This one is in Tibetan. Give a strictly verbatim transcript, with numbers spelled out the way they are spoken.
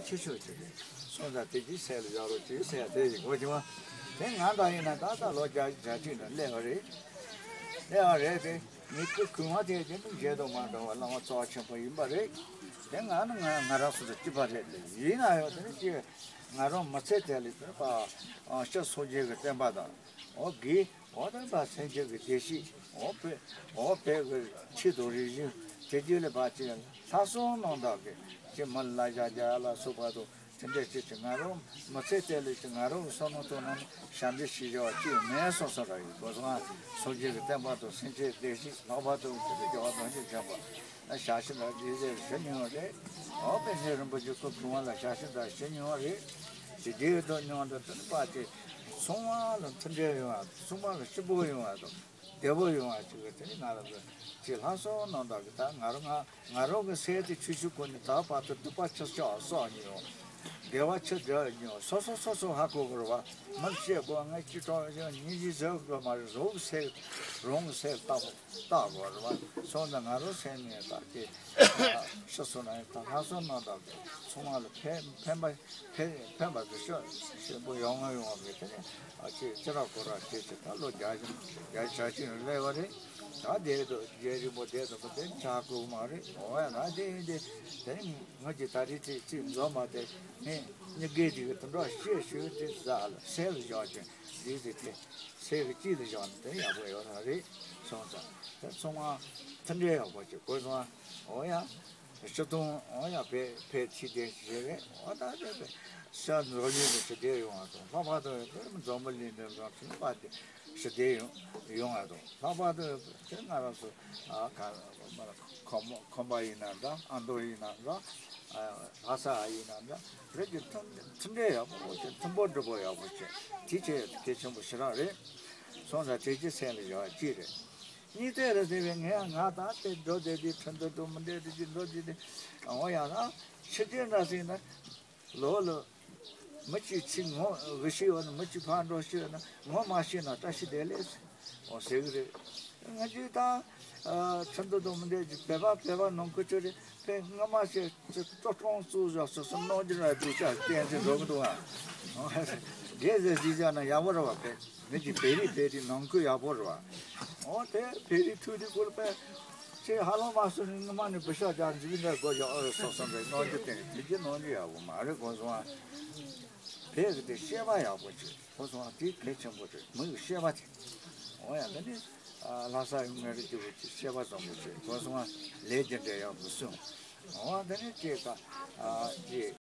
ཆེ་ཤོས་ཅིག་རེད། སོང་ཙང་དེ་གྱིས་སེམས་ལ་བཞག་རོགས་ཅིག་ཟེར་དེ་ཡིན་གོ་བྱུང་བ། དེ་ང་འདྲ་ཡིན་ན་ད་ལྟ་ལོ་བརྒྱད་ཅུ་གྱ་གཅིག་ནང་སླེབས་པ་རེད། སླེབས་པ་རེད་དེ། ངའི་སྐུ་གོང་མ་དེ་རྗེ་མི་བཞེད་དུ་མ་འགྲོ་བ་བླ་མ་རྩ་བ་ཆེན་པོ་ཡིན་པ་རེད། དེ་ང་ནི་ང་ང་རང་སོ་སོ་སྐྱིད་པ་རེད་དེ་ཡིན་ན་ཡང་དེ་ནི་ཅི་ང་རང་མི་ཚེ་དེ་ལ་དེ་པ་ཨ་ཕྱི་སངས་རྒྱས་ཀྱི་བསྟན་པ་དང་། འོ་དགེ་འོ་དེ་པ་སེམས་ཅན་གྱི་བདེ་སྐྱིད་འོ་བོད་འོ་བོད་ཀྱི་ཁྲིད་དང་རིག་གཞུང་དེ་རྒྱུད་ལ་པ་ཅི་ལྷག་བསམ་རྣམ་དག་གི་ཅི་མི་ལ་བཞག་རྒྱ་ལ་སོགས་པ་དང་། དེ་འདྲ་བྱེད་ཀྱི་ང་རང་མི་ཚེ་དེ་ལས་ཀྱི་ང་རང་གི་བསམ་བློ་ཐོག་ནས་ཞབས་འདེགས་ཞུ་བྱ་བ་ཅིག་མེད་སོང་སོང་ར་ཡོད་དགོས་སོང་ང་། སངས་རྒྱས་ཀྱི་བསྟན་པ་དང་སེམས་ཅན་བདེ་སྐྱིད་ལྷག་པར་དུ་དེ་འདྲ་བྱ་བ་གང་ཞིག་བྱེད་པ་ན་ཞག་ཤི་ན་རྗེས་ཟེར་ཞུ་མྱོང་བ་རེད། འོ་པཎ་ཆེན་རིན་པོ་ཆེ་སྐུ་གོང་མ་ལ་ཞག་ཤི་ན་ཞུ་མྱོང་བ་རེད། དེ་དེའི་ཐོག་མྱོང་དང་དེ་ནི་པ་དེ་ཚང་མ་ལ་མཐུན་འབྲེལ་ཡོང་བ་ཚང་མ་ལ་སྐྱིད་པོ་ཡོང་བ་དང་། བདེ་པོ་ཡོང་བ་ཅིག་གི་དེ་ནི་ང་རང་གི་ཅིག་ལྷག་བསམ་རྣམ་དག་གི་ད་ང་རང་ང་ང་རང་གི་སེམས་དེ་ཆོས་ཆོས་ཀུན་ནས་ད་བར་དུ་སྡིག་པ་ཆེ་ཆེ་བསགས་མྱོང་། བདེ་བ་ཆེ་བསགས་མྱོང་། སོ་སོ་སོ་སོ་ཧ་གོ་དགོས་རེད་བ། མི་ལ་བཤད་དགོས། ང་ཅི་གྲོགས་ཡང་སྙིང་རྗེ་བཟོ་དགོས་མ་རེད། རང་གི་སེམས་རང་གི་སེམས་ལྟ་བུ་ལྟ་དགོས་རེད་བ། སོང་ཙང་ང་རང་སེམས་ནས་ད་དེ་ཕྱི་སོ་ན་ཡང་ད་ལྷག་བསམ་རྣམ་དག་གི་ཚང་མ་ལ་ཕན་ཕན་པ་ཕན་ཕན་པ་གི་ཤོག་ཤོག་པོ་ཡོང་ང་ཡོང་བ་མེད་དེ་ནས་ཨ་ཅེ་ཅི་ར་གོ་ར་ཅེ་ཅེ་ད་ལོ་བརྒྱ་བརྒྱ་ཆ་ཅིག་སླེབས་པ་རེད། ད་དེ་དུ་རྒྱལ་རིང་པོ་དེ་དུ་མི་དེ་ཆ་ཁུག་མ་རེད། འོ་ཡ་ན་དེ་ཡིན་དེ་དེ་ནི་ང་གི་ད་རེས་ཅིག་ཅིག་འཛོམས་མ་དེ་ནི་མི་སྒེར་ཅིག་གི་དུ་འགྲོ་ཤེས་ཤོས་དེ་ཟ་ལ་སེལ་བཞག་ཅིང་འདི་དེ་དེ་སེལ་གི་ཅིག་ལ་བཞག་ན་དེ་ཡག་པོ་ཡོད་ར་རེད་སོང་ཙང་དེ་ཚང་མ་མཐུན་འབྲེལ་ཡག་པོ་ཅིག་དགོས་སོང་ཨ། འོ་ཡ། སྤྱི་དོན་ཨོ་ཡ་བེད་བེད་ཕྱི་དེ་ཞེས་རེད། ཨོ་ད་དེ་བེད་ཤ་འཛོམས་ཡོད་པའི་ཞི་བདེ་ཡོང་བ་དང་། ལྷག་པར་དུ་དེ་འཛམ་བུ་གླིང་འདི་འཛམ་བུ་གླིང་པ་དེ་ཞི་བདེ་ཡོང་ཡོང་བ་དང་། ལྷག་པར་དུ་དེ་ང་རང་ཚོ་ཨ་ག་ཁོ་མོ་ཁོམ་པ་ཡིན་ན་འདྲ། ཨ་མདོ་ཡིན་ན་འདྲ། ཨ་ལྷ་ས་ཡིན་ན་འདྲ། རེད་ཀྱི་མཐུན་མཐུན་འབྲེལ་ཡག་པོ་བྱེད། མཐུན་པོ་སྒྲིལ་པོ་ཡག་པོ་བྱེད། དེ་ཆེས་གལ་ཆེན་པོ་ཞེ་དྲག་རེད། སོང་ཙང་དེ་ཅི་སེམས་ལ་བཞག་ཅི་རེད། གཉིས་ཐད་རེད་ཟེར་བའི་ངས་ང་ད་དེ་འགྲོ་བསྡད་དེ་ཁྲིན་ཏུ་ཏུ་མི་འདྲ་དེ་ཅི་འགྲོ་བསྡད་དེ། འོ་ཡ་ན་ཕྱི་རྒྱལ་འདྲ་ཟིན་ན་ལོ་ལོ་མི་གཅིག་ཚིག་ངོ་གི་ཤི་ཡོད་ན། མི་གཅིག་ཕར་འགྲོ་ཤི་ཡོད་ན་ངོ་མ་ཤི་ན་བཀྲ་ཤིས་བདེ་ལེགས་འོ་ཟེར་གི་རེད། ང་ཅི་ད་ཁྲིན་ཏུ་ཏུ་མི་འདྲ་ཅི་བོད་པ་བོད་པ་ནང་ཁུལ་ཅི་རེད། དཔེ་སྔ་མ་ཞིག་ཅི་ཏོ་ཀྲོང་བཙུགས་བཞག་སོ་སོ་གནང་རྒྱུ་ར་སྡུག་ཅག་བསྟན་ཚེ་འགྲོ་གི་འདུག་ཨ། རྒྱལ་ཟེར་ཟིག་བཞག་ན་ཡག་པོ་རེད་བ། དཔེ་མི་གཅིག་བོད་རིགས་བོད་རིགས་ནང་ཁུལ་ཡག་པོ་རེད་བ། འོ་དེ་བོད་རིགས་ཐུག་དུས་སྐོར་དཔེ་ཁྱེད་ཧ་ལམ་མ་སོང་ནས་སྔ་མ་ནས་བུ་ཤ་རྒྱག་འཇིག་འདྲ་དགོས་ཡག་ཨོ་སོ་སོ་འདྲ་གནང་རྒྱུ་དེ་དེ་རྒྱུ་གནང་རྒྱུ་ཡག་པོ་མ་རེད་གོ་སོང་ཨ། བོད་ཀྱི་དེ་བཤད་པ་ཡག་པོ་བྱེད་གོ་སོང་ཨ། དེ་གལ་ཆེན་པོ་རེད། མི་ཡི་བཤད་པ་དེ། འོ་ཡ་ད་ནི་ལྷ་ས་ཡོང་ངེས་རེད་ཀྱི་བུ་དེ་བཤད་པ་བཟང་པོ་བྱེད་གོ་སོང་ཨ། ལས་ཀྱི་འབྲེལ་ཡག་པོ་སོང་། འོ་ད་ནི་ཅེས་ཀ་ཅེས།